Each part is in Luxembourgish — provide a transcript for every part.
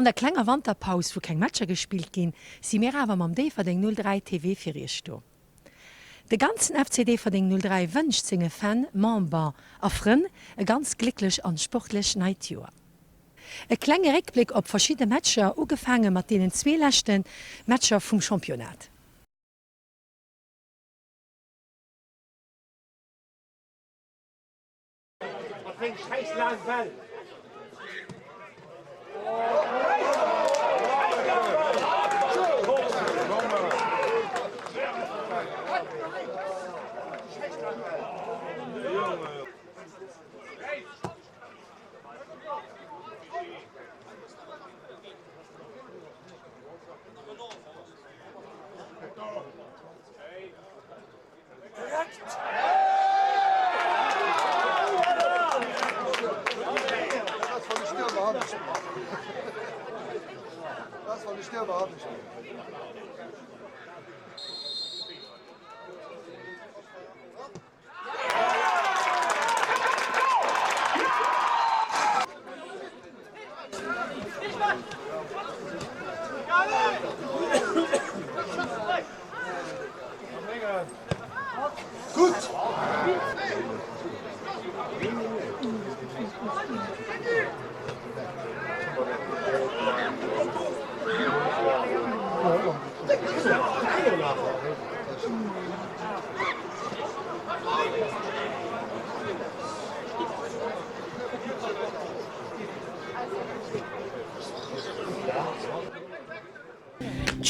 An der klenger Wanterpaus, wou keng Matcher gespillt ginn, si mir awer mam Déifferdeng 03 TV fir iech do. De ganzen FC Déifferdeng 03 wënscht senge Fan, Member a Frënn e ganz glécklech an sportlech neit Joer. E klenge Réckbléck op verschidde Matcher, ugefaange mat deenen zwee leschte Matcher vum Championnat.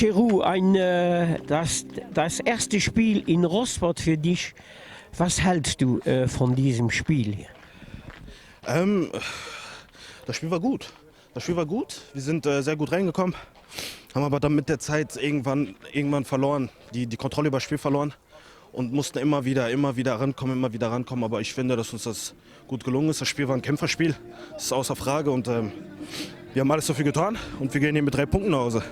Cheru, ein das das erste Spiel in Rosport für dich, was hältst du von diesem Spiel hier? Ähm, das Spiel war gut. Das Spiel war gut. Wir sind äh, sehr gut reingekommen, haben aber dann mit der Zeit irgendwann irgendwann verloren, die die Kontrolle über das Spiel verloren und mussten immer wieder immer wieder rankommen, immer wieder rankommen. Aber ich finde, dass uns das gut gelungen ist. Das Spiel war ein Kämpferspiel, das ist außer Frage und ähm, wir haben alles dafür getan und wir gehen hier mit drei Punkten nach Hause.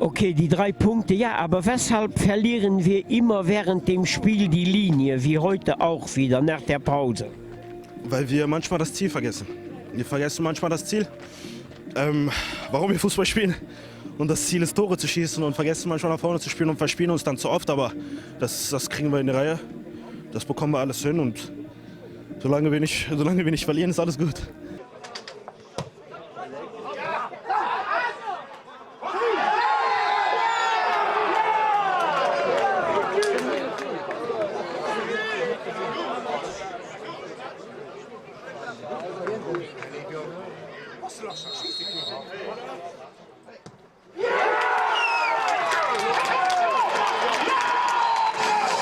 Okay, die drei Punkte, ja, aber weshalb verlieren wir immer während dem Spiel die Linie, wie heute auch wieder nach der Pause? Weil wir manchmal das Ziel vergessen. Wir vergessen manchmal das Ziel, ähm, warum wir Fußball spielen. Und das Ziel ist Tore zu schießen und vergessen manchmal nach vorne zu spielen und verspielen uns dann zu oft, aber das, das kriegen wir in die Reihe. Das bekommen wir alles hin und solange wir nicht, solange wir nicht verlieren, ist alles gut.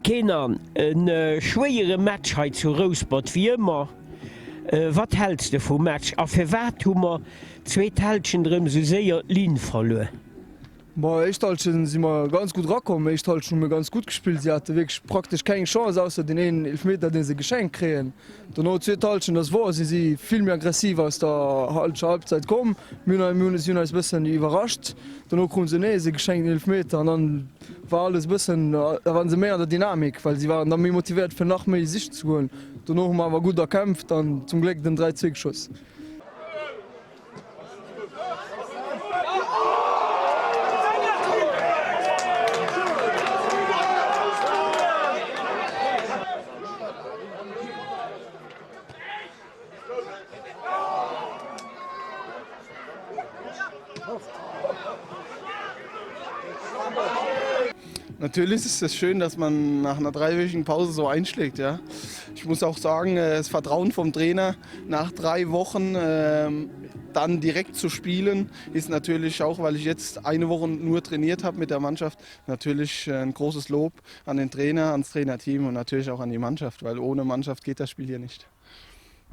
Kenan, e schwéiere Match hei zu Rouspert, wéi ëmmer. Wat häls de vum Match a firwat hu mer d'zweet Hälschent erëm sou séier d'Linn verluer? Bon, éischt Halschent si mer ganz gutt erakomm. Éischt Halschent hu mir ganz gutt gespillt. Si hate wierklech praktesch keng Chance, ausser deen een Eelfmeter, dee se geschenkt kréien. Dono, zweet Halschent, ass wor, si si vill méi aggressiv aus der Halbzeit komm. Mir hunn, si hunn eis e bëssen iwwerrascht. Dono kruten se nees e geschenkten Eelfmeter an dann war alles e bëssen, da waren se méi an der Dynamik, well si waren da méi motivéiert fir nach méi sichen ze goen. Dono hu mer awer gutt erkämpft an zum Gléck den 3, 2 geschoss. Natürlich ist es schön, dass man nach einer dreiwöchigen Pause so einschlägt. Ja. Ich muss auch sagen, äh, das Vertrauen vom Trainer nach drei Wochen äh, dann direkt zu spielen, ist natürlich auch, weil ich jetzt eine Woche nur trainiert habe mit der Mannschaft, natürlich äh, ein großes Lob an den Trainer, ans Trainerteam und natürlich auch an die Mannschaft, weil ohne Mannschaft geht das Spiel hier nicht.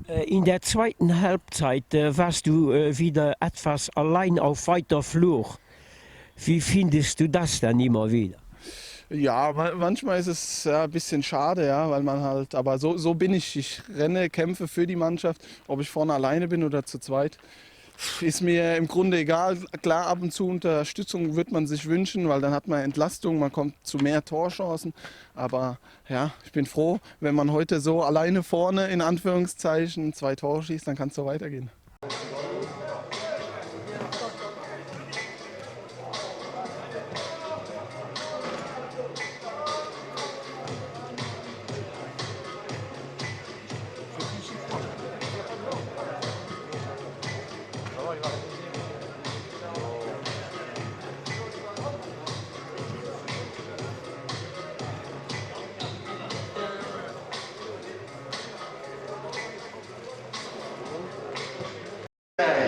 Äh, in der zweiten Halbzeit äh, warst du äh, wieder etwas allein auf weiter Flur. Wie findest du das dann immer wieder? Ja, manchmal ist es ja, ein bisschen schade, ja, weil man halt, aber so, so bin ich. Ich renne, kämpfe für die Mannschaft, ob ich vorne alleine bin oder zu zweit. Ist mir im Grunde egal. Klar, ab und zu Unterstützung wird man sich wünschen, weil dann hat man Entlastung, man kommt zu mehr Torchancen. Aber ja, ich bin froh, wenn man heute so alleine vorne in Anführungszeichen zwei Tore schießt, dann kann es so weitergehen.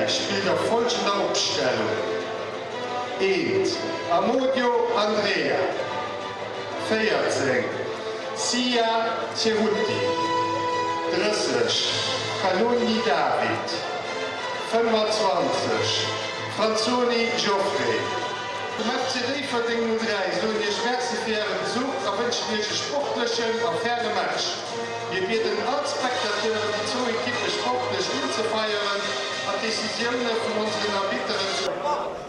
03 spillt a folgender Opstellung, Eent, Amodio Andrea, 14, Sia Cerutti, 30, Canoni David, 25, Franzoni Geoffrey. Vum FC Déifferdeng 03 soen Iech Merci fir Äre Besuch a wënschen Iech e sportlechen a faire Match. Mir bieden all d'Spectateuren déi zwou Ekippe sportlech unzefeieren an d'Decisioune vun onseren Arbitteren ze.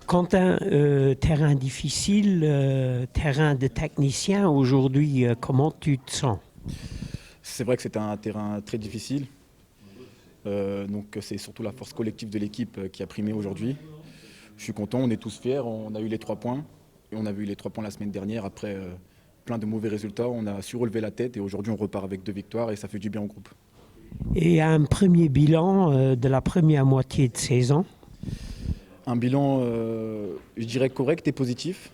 Quentin, euh, terrain difficile, euh, terrain de technicien aujourd'hui, euh, comment tu te sens C'est vrai que c'est un terrain très difficile. Euh, donc c'est surtout la force collective de l'équipe euh, qui a primé aujourd'hui. Je suis content, on est tous fiers, on a eu les trois points et on a vu les trois points la semaine dernière après euh, plein de mauvais résultats, on a su relever la tête et aujourd'hui on repart avec deux victoires et ça fait du bien au groupe. Et un premier bilan euh, de la première moitié de saison Un bilan euh, je dirais correct et positif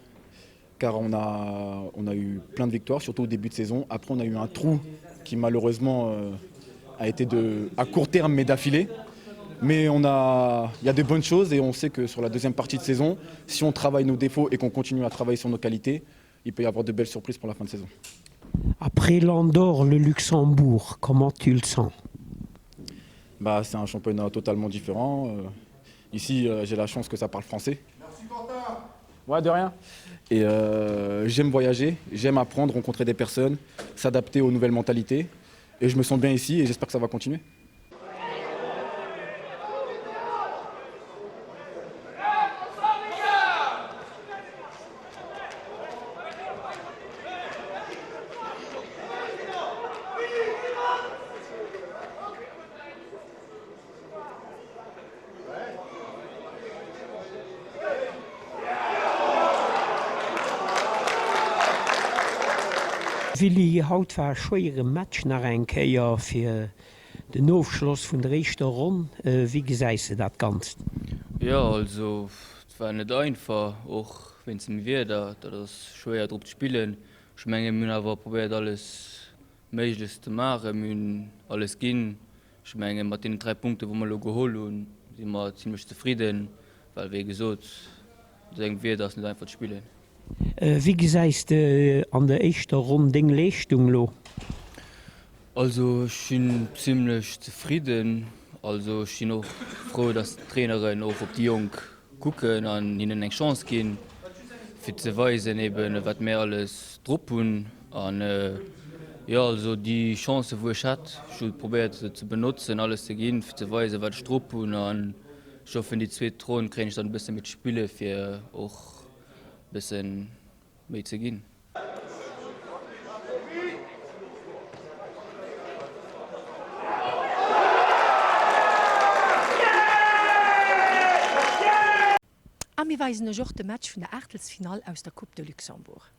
car on a, on a eu plein de victoires, surtout au début de saison. Après on a eu un trou qui malheureusement euh, a été de, à court terme mais d'affilée. Mais on a, il y a des bonnes choses et on sait que sur la deuxième partie de saison, si on travaille nos défauts et qu'on continue à travailler sur nos qualités, il peut y avoir de belles surprises pour la fin de saison. Après l'Andorre, le Luxembourg, comment tu le sens bah, C'est un championnat totalement différent. Euh, ici, euh, j'ai la chance que ça parle français. Merci Quentin. Ouais, de rien. Et euh, j'aime voyager, j'aime apprendre, rencontrer des personnes, s'adapter aux nouvelles mentalités. Et je me sens bien ici et j'espère que ça va continuer. Willy, haut war e schwéiere Match nach eng Kéier fir den Ofschloss vun der éischter Ronn. Wéi gesäis de dat Ganzt? Jo, also et war net einfach, och wéinst dem Wieder, dat ass schwéier drop ze spillen. Ech mengen mir hunn awer probéiert alles Méiglechst ze maachen, mir hunn alles ginn. Ech mengen mat deenen 3 Punkten wou mer elo geholl hunn, si mer zimlech zefridden, well wéi gesot, mat esou engem Wieder ass net einfach ze spillen. Wéi gesäis de an der éischter Ronn deng Leeschtung lo? Also ech sinn zimlech zefridden. Also ech sinn och frou, dass d'Traineren och op déi Jonk kucken an hinnen eng Chance ginn, fir ze weisen eben wat mär alles drop hunn. An jo, also déi Chancen wou ech hat, ech hu probéiert se ze benotzen, alles ze ginn, fir ze weisen wat ech drop hunn. An ech hoffen déi zweet Ronn kréien ech dann e bësse méi ze spille fir och e bëssen méi ze ginn. A mir weisen iech och de Match vun der Aachtelsfinall aus der Coupe de Luxembourg.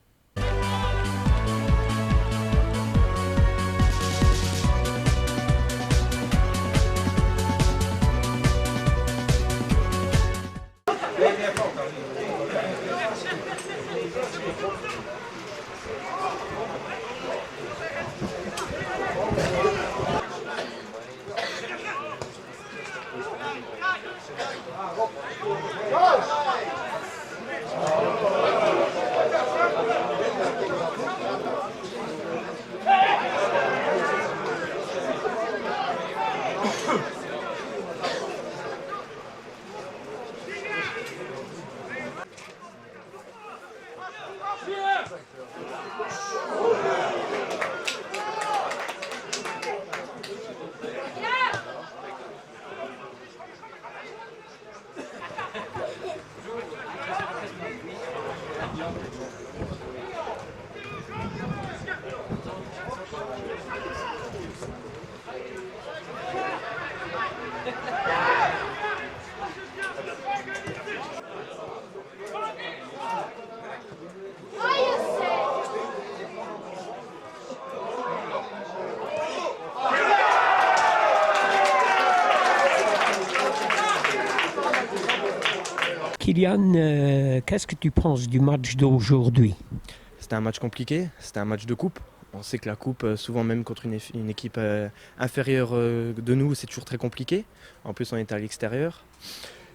Kylian, qu'est-ce que tu penses du match d'aujourd'hui? C'était un match compliqué, c'était un match de coupe. On sait que la coupe, euh, souvent même contre une, une équipe euh, inférieure euh, de nous, c'est toujours très compliqué. En plus, on était à l'extérieur.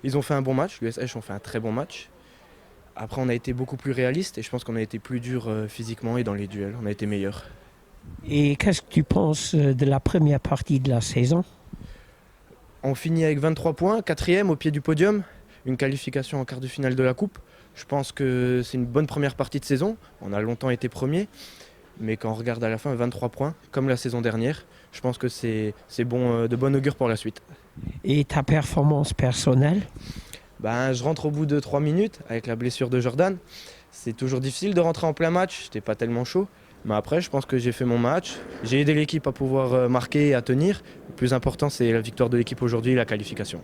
Ils ont fait un bon match, l'USH ont fait un très bon match. Après, on a été beaucoup plus réaliste et je pense qu'on a été plus dur physiquement et dans les duels, on a été meilleur. Et qu'est-ce que tu penses de la première partie de la saison? On finit avec 23 points, quatrième au pied du podium, une qualification en quart de finale de la coupe. Je pense que c'est une bonne première partie de saison. On a longtemps été premier, mais quand on regarde à la fin 23 points, comme la saison dernière, je pense que c'est bon, euh, de bon augure pour la suite. Et ta performance personnelle? Ben, je rentre au bout de 3 minutes avec la blessure de Jordan. C'est toujours difficile de rentrer en plein match, j'étais pas tellement chaud. Mais après, je pense que j'ai fait mon match. J'ai aidé l'équipe à pouvoir euh, marquer et à tenir. Le plus important, c'est la victoire de l'équipe aujourd'hui et la qualification.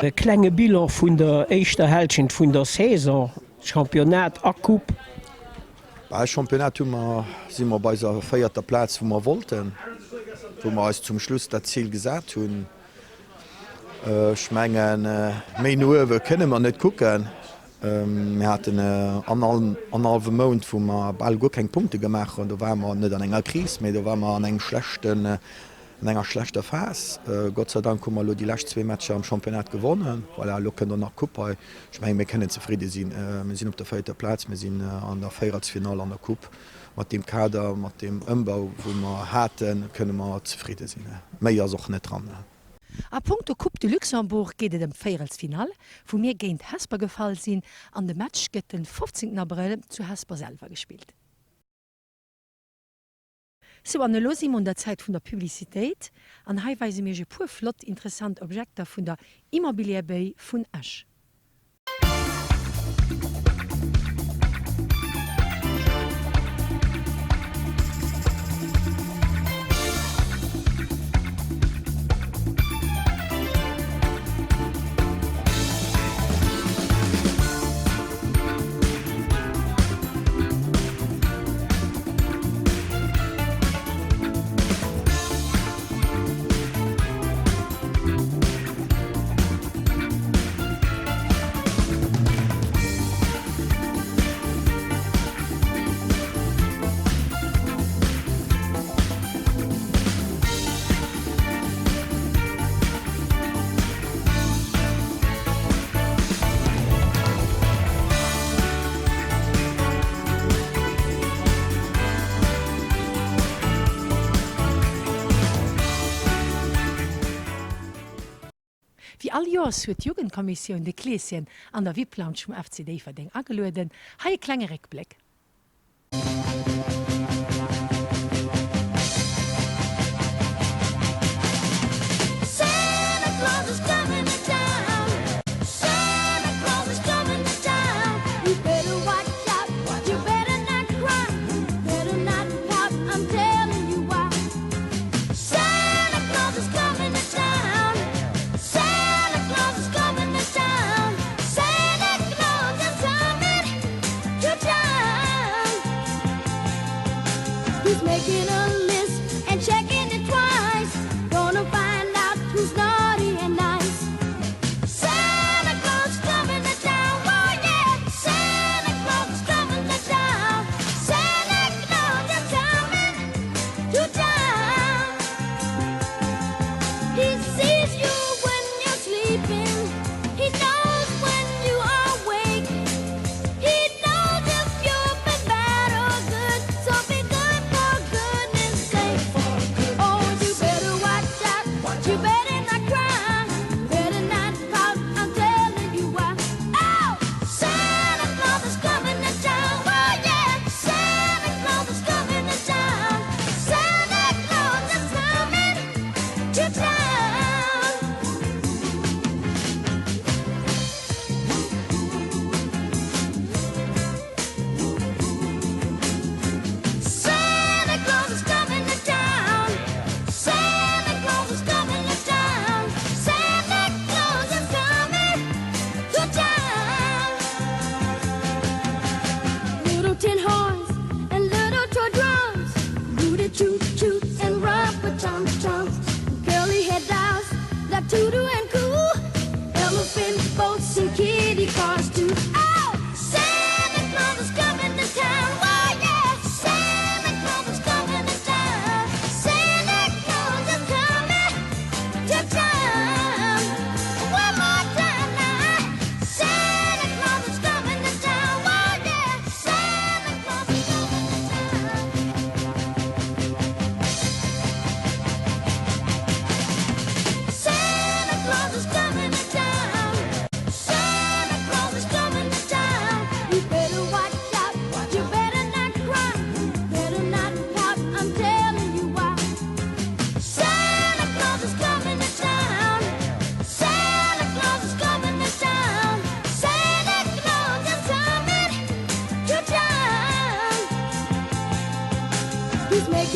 E klenge Bilan vun der éischter Hälschent vun der Saison, Championnat a Coupe. Bah, Championnat hu mer, si mer op eiser véierter Plaz wou mer wollten, wou mer eis zum Schluss dat Zil gesat hunn. Ech mengen, méi no uewe kënne mer net kucken. Mir haten en hallwe Mount, wou mer bal guer keng Punkte gemaach hunn. Do ware mer net an enger Kris, mee do ware mer an engem schlechten, an enger schlechter Phas. Gott sei Dank hu mer elo déi lescht zwee Matcher am Championnat gewonnen. Voilà, elo kënnt och nach d'Coupe hei. Ech mengen, mir kënnen zefridde sinn. Mir sinn op der véierter Plaz, mir sinn an der Véierelsfinall an der Coupe. Mat deem Kader, mat deem Ëmbau, wou mer haten, kënne mer zefridde sinn. Méi ass och net dran. A punkto Coupe de Luxembourg geet et ëm d'Véierelsfinall, wou mir géint Hesper gefall sinn an de Match gëtt den 15 Abrëll zu Hesper selwer gespillt. Sou an elo si mer un der Zäit vun der Publicitéit an hei weise mir iech e puer flott interessant Objekter vun der Immobilière Béi vun Esch. Wéi all Joers huet d'Jugendkommissioun de Kleeschen an der VIP-Lounge vum FC Déifferdeng agelueden. Hei e klenge Réckbléck.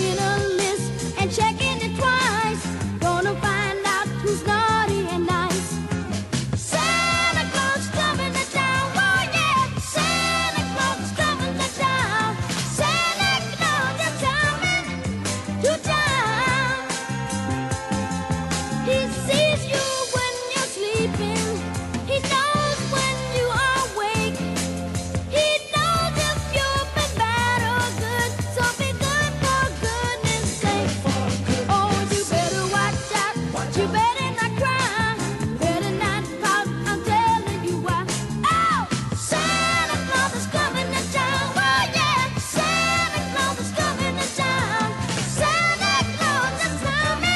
Making a list and checking it twice. Gonna find out who's naughty and nice. Santa Claus is coming to town. Oh yeah, Santa Claus is coming to town. Santa Claus is coming to town. He sees you when you're sleeping. He knows when you are awake. He knows if you've been bad or good. So be good for goodness sake. Oh, you better watch out. You better not cry. Better not pout. I'm telling you why. Oh, Santa Claus is coming to town. Oh yeah, Santa Claus is coming to town. Santa Claus is coming to town.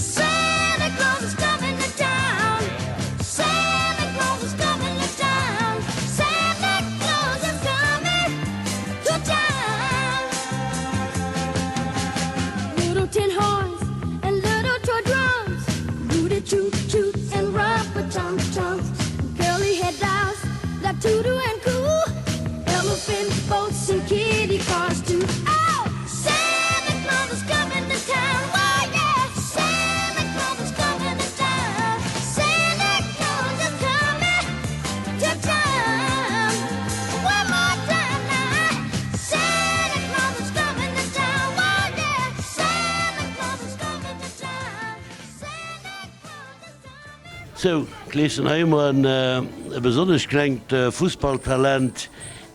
Santa Claus is coming to town. Santa Claus is coming to town. Santa Claus is coming to town. Little tin horns and little toy drums, rooty toot toot and rubber tum tums, curly head dolls like Toodoo and Coo, elephant boats and kiddie cars too. Oh, Santa Claus is coming to town. Oh yeah, Santa Claus is coming to town. Santa Claus is coming to town. One more time now. Santa Claus is coming to town. Oh yeah, Santa Claus is coming to town. Santa Claus is coming. Sou, Kleeschen, hei hu mer e besonnesch klengt Fussballtalent,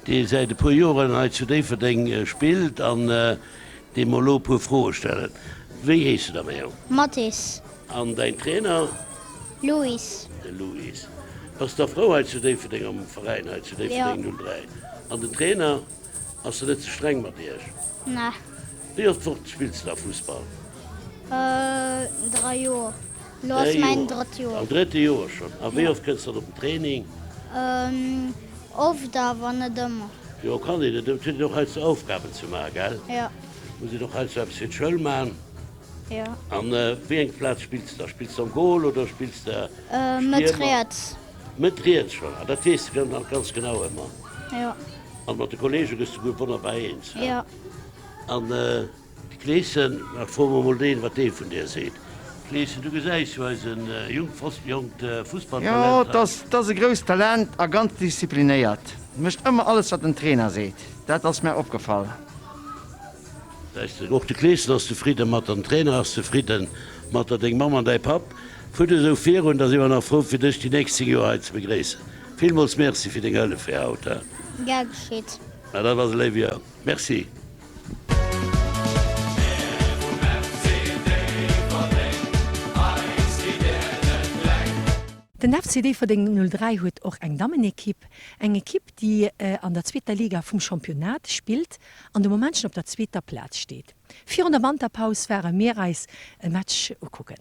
dee säit e puer Joren hei zu Déifferdeng spillt an deem mer elo e puer Froe stellen. Wéi heeschs de da, mäi Jong? Mathis. An däin Trainer? Luis. De Luis. Bass de da frou hei zu Déifferdeng am Veräin hei zu Déifferdeng 03? An den Trainer, ass en net ze streng mat iech? Nee. Wéi oft d'Woch spills de da Fussball? 3 Joer. Lo ass mäin drëtt Joer. Am drëtte Joer schonn. A wéi oft kënns de dann op den Training? Oft, awer net ëmmer. Jo, kann een net. Et huet een och heiansdo Aufgaben ze maachen, gell? Jo. Muss een och heiansdo eppes fir d'Schoul maachen. Jo. An wéi eng Plaz spills de da? Spills de am Goal oder spills de Stiermer? Mëtt riets. Mëtt riets schonn. Ah, dat weess de nach ganz genau ëmmer. Jo. An mat de Kollege gëss de gutt wonnerbar eens, he? Jo. An de Kleeschen, da froe mer mol deen, wat dee vun dir seet. Kleeschen, du gesäis jo eise jonkt Fussballtalent Jo, hei. 't ass e grousst Talent a ganz disziplinéiert. Mécht ëmmer alles, wat den Trainer seet. Dat ass mär opgefall. Gesäis de, och de Kleeschen ass zefridde mat der, den Trainer ass zefridde mat der, deng Mamm an däi Papp. Fuer du esou virun, da si mer nach frou, fir dech déi nächst 10 Joer hei ze begréissen. Villmools Merci fir deng Hëllef fir haut. Gär geschitt. Na, dat ass e léiwe Jong. Merci. Den FC Déifferdeng 03 huet och eng Dammenekipp, eng Ekipp déi an der zweeter Liga vum Championnat spillt an de Moment schon op der zweeter Plaz steet. Virun der Wanterpaus ware mir eis e Match ukucken.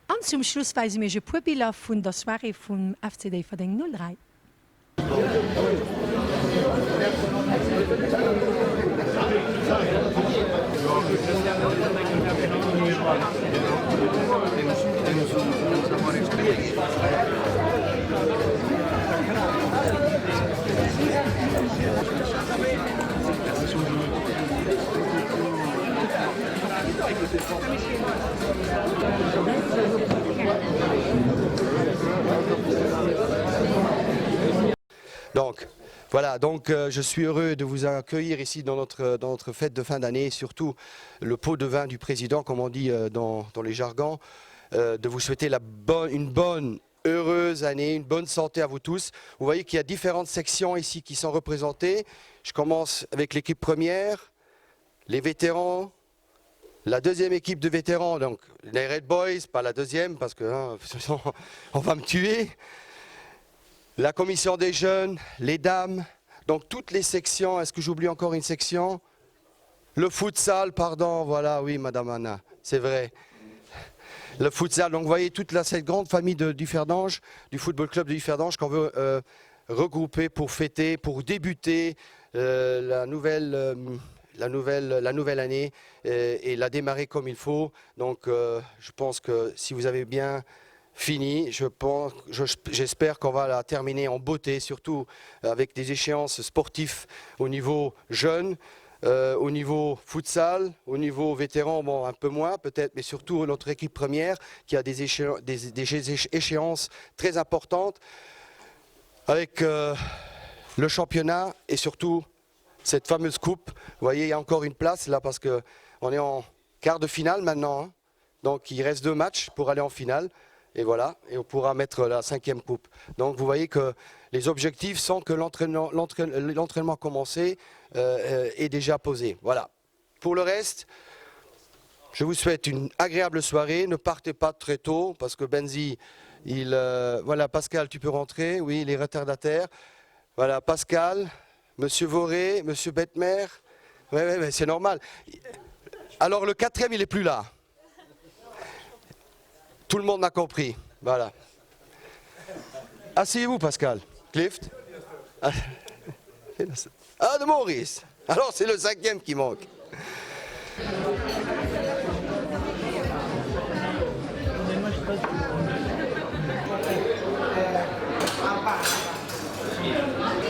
An zum Schluss weise mir iech e puer Biller vun der Soirée vum FC Déifferdeng 03. Donc voilà, donc euh, je suis heureux de vous accueillir ici dans notre, dans notre fête de fin d'année, surtout le pot de vin du président, comme on dit euh, dans, dans les jargons, euh, de vous souhaiter la bonne, une bonne heureuse année, une bonne santé à vous tous. Vous voyez qu'il y a différentes sections ici qui sont représentées. Je commence avec l'équipe première, les vétérans, la deuxième équipe de vétérans, donc les Red Boys, pas la deuxième parce que hein, on va me tuer. La commission des jeunes, les dames, donc toutes les sections. Est-ce que j'oublie encore une section Le futsal, pardon, voilà, oui, Madame Anna, c'est vrai. Le futsal, donc vous voyez toute la, cette grande famille de Differdange, du Football Club de Differdange qu'on veut euh, regrouper pour fêter, pour débuter euh, la nouvelle. Euh, la nouvelle, la nouvelle année et, et la démarrer comme il faut. Donc euh, je pense que si vous avez bien fini, je pense, j'espère qu'on va la terminer en beauté, surtout avec des échéances sportives au niveau jeune, euh, au niveau futsal, au niveau vétéran, bon, un peu moins peut-être, mais surtout notre équipe première qui a des, échéances, des, des échéances très importantes avec euh, le championnat et surtout cette fameuse coupe. Vous voyez, il y a encore une place là parce qu'on est en quart de finale maintenant. Hein. Donc il reste deux matchs pour aller en finale. Et voilà, et on pourra mettre la cinquième coupe. Donc vous voyez que les objectifs sont que l'entraînement commencé euh, est déjà posé. Voilà. Pour le reste, Je vous souhaite une agréable soirée. Ne partez pas très tôt parce que Benzi, il euh, voilà Pascal, tu peux rentrer. Oui, il est retardataire. Voilà Pascal, Monsieur Voré, Monsieur Bettmer. Oui, oui, oui, c'est normal. Alors le quatrième, il est plus là. Tout le monde m'a compris. Voilà. Asseyez-vous Pascal. Clift. Ah, ah de Maurice. Alors c'est le cinquième qui manque.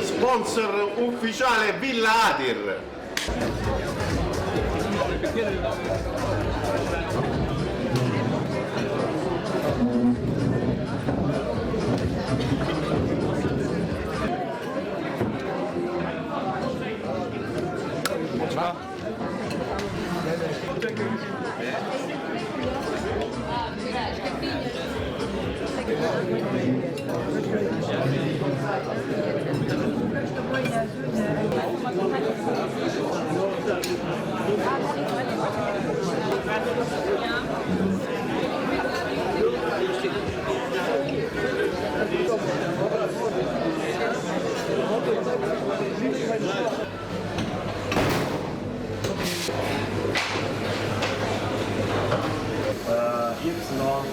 Sponsor ufficiale Villa Adir.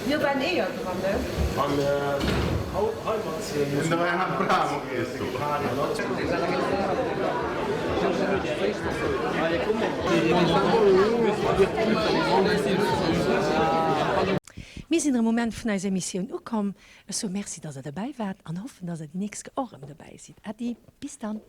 Jo waren Eeër dran ne? Mir sinn erëm um Enn vun eiser Emissioun ukomm. Ech soe Merci, dass der dobäi waart an hoffen, dass der déi nächst Ke och erëm dobäi sidd. Äddi, bis dann.